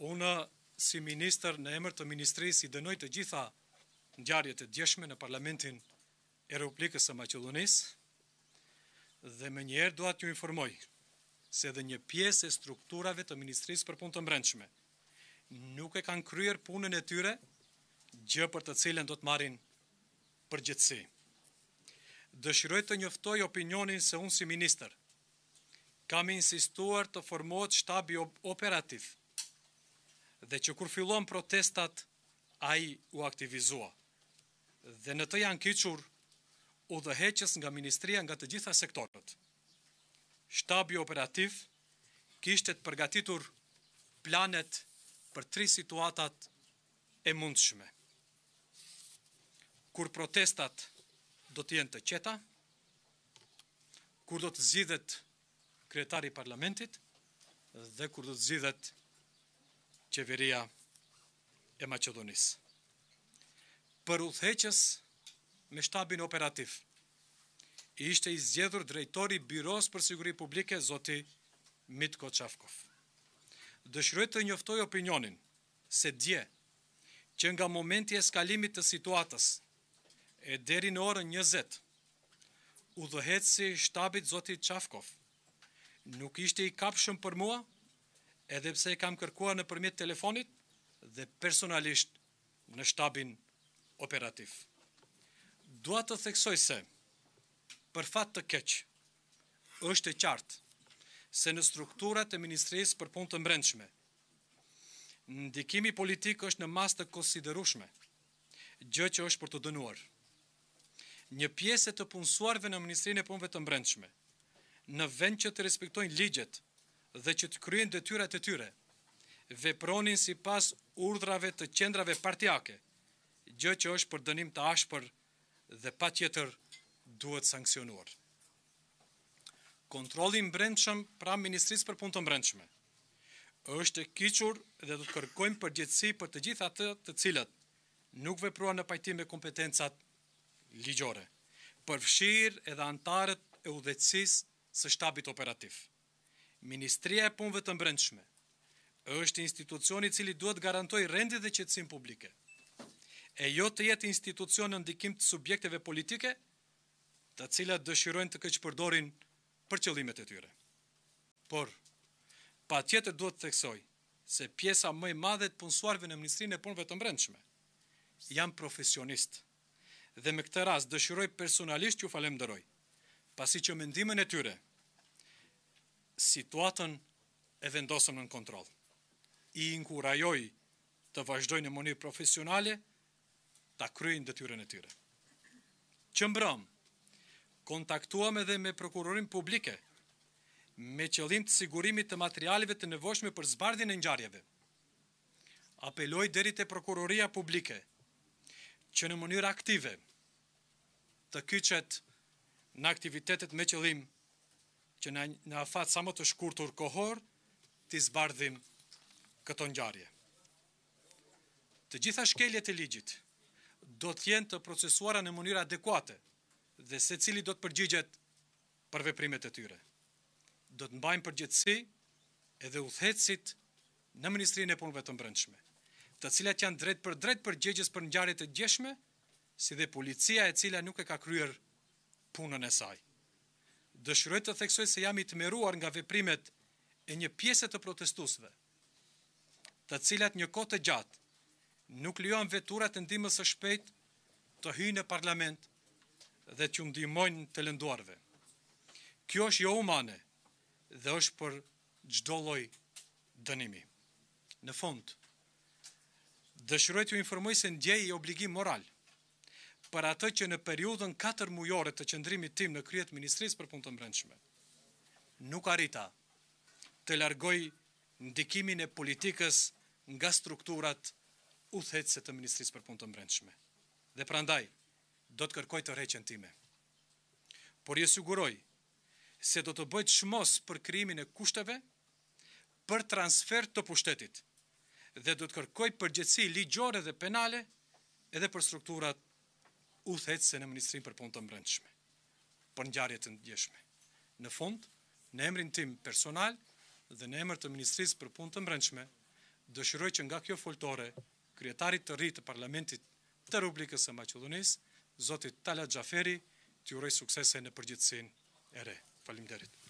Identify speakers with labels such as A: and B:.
A: Unë si ministër në emër të ministrisë i dënoj të gjitha ngjarjet e djeshme në Parlamentin e Republikës së Maqedonisë dhe menjëherë dua t'ju informoj se edhe një pjesë e strukturave të Ministrisë për Punë të Brendshme nuk e kanë kryer punën e tyre, gjë për të cilën do të marrin përgjegjësi. Dëshiroj të njoftoj opinionin se unë si ministër kam insistuar të formohet shtabi operativ dhe që kur filluan protestat ai u aktivizua dhe në të janë kyçur udhëheqës nga ministria nga të gjitha sektorët. Shtabi operativ kishte të përgatitur planet për tri situatat e mundshme. Kur protestat do të jenë të qeta, kur do të zgjidhet kryetari i parlamentit dhe kur do të zgjidhet qeveria e Maqedonisë. Për udhëheqës me shtabin operativ, ishte i zgjedhur drejtori i Byrosë për Siguri Publike, zoti Mitko Çavkov. Dëshiroj të njoftoj opinionin se dje, që nga momenti i eskalimit të situatës e deri në orën 20, udhëheqësi i shtabit zoti Çavkov nuk ishte i kapshëm për mua, edhe pse e kam kërkuar nëpërmjet telefonit dhe personalisht në shtabin operativ. Dua të theksoj se, për fat të keq, është e qartë se në strukturat e Ministrisë për Punë të Brendshme, ndikimi politik është në masë të konsiderueshme, gjë që është për të dënuar. Një pjesë e të punësuarve në Ministrinë e Punëve të Brendshme, në vend që të respektojnë ligjet dhe që të kryejnë detyrat e tyre, vepronin sipas urdhrave të qendrave partiake, gjë që është për dënim të ashpër dhe patjetër duhet sanksionuar. Kontrolli i brendshëm pranë Ministrisë për Punë të Brendshme është kyçur dhe do të kërkojmë përgjegjësi për të gjithë atë të cilët nuk vepruan në pajtim me kompetencat ligjore, përfshirë edhe anëtarët e udhëheqësisë së shtabit operativ. Ministria e Punëve të Brendshme është institucioni i cili duhet garantojë rendin dhe qetësinë publike, e jo të jetë institucion në ndikim të subjekteve politike, të cilat dëshirojnë të keqpërdorin për qëllimet e tyre. Por, patjetër duhet të theksoj se pjesa më e madhe e të punësuarve në Ministrinë e Punëve të Brendshme janë profesionistë dhe me këtë rast dëshiroj personalisht t'ju falenderoj, pasi që me ndihmën e tyre situatën e vendosëm nën kontroll. I inkurajoj të vazhdojnë në mënyrë profesionale ta kryejnë detyrën e tyre. Që mbrëm, kontaktuam edhe me prokurorin publike, me qëllim të sigurimit të materialeve të nevojshme për zbardhjen e ngjarjeve. Apeloj deri te prokuroria publike që në mënyrë aktive të kyçet në aktivitetet me qëllim që në, në afat sa më të shkurtër kohor t'i zbardhim këto ngjarje. Të gjitha shkeljet e ligjit do të jenë të procesuara në mënyrë adekuate dhe secili do të përgjigjet për veprimet e tyre. Do të mbajnë përgjegjësi edhe udhëheqësit në Ministrinë e Punëve të Brendshme, të cilat janë drejtpërdrejt përgjegjës për ngjarjet e djeshme, si dhe policia e cila nuk e ka kryer punën e saj. Dëshiroj të theksoj se jam i tmerruar nga veprimet e një pjese të protestuesve, të cilat një kohë të gjatë nuk lejuan veturat e ndihmës së shpejtë të hyjnë në parlament dhe t'ju ndihmojnë të lënduarve. Kjo është jo humane dhe është për çdo lloj dënimi. Në fund, dëshiroj t'ju informoj se ndjej obligim moral për atë që në periudhën 4 mujore të qëndrimit tim në krye të Ministrisë për Punë të Brendshme, nuk arrita të largoj ndikimin e politikës nga strukturat udhëheqëse të Ministrisë për Punë të Brendshme. Dhe prandaj do të kërkoj tërheqjen time. Por ju siguroj se do të bëj çmos për krijimin e kushteve për transfer të pushtetit dhe do të kërkoj përgjegjësi ligjore dhe penale edhe për strukturat udhëheqëse në Ministrinë për Punë të Brendshme, për ngjarje të djeshme. Në fund, në emrin tim personal dhe në emër të Ministrisë për Punë të Brendshme, Dëshiroj që nga kjo foltore, kryetarit të ri të Parlamentit të Republikës së Maqedonisë, zotit Talat Xhaferi, t'i uroj suksese në përgjegjësinë e re. Faleminderit.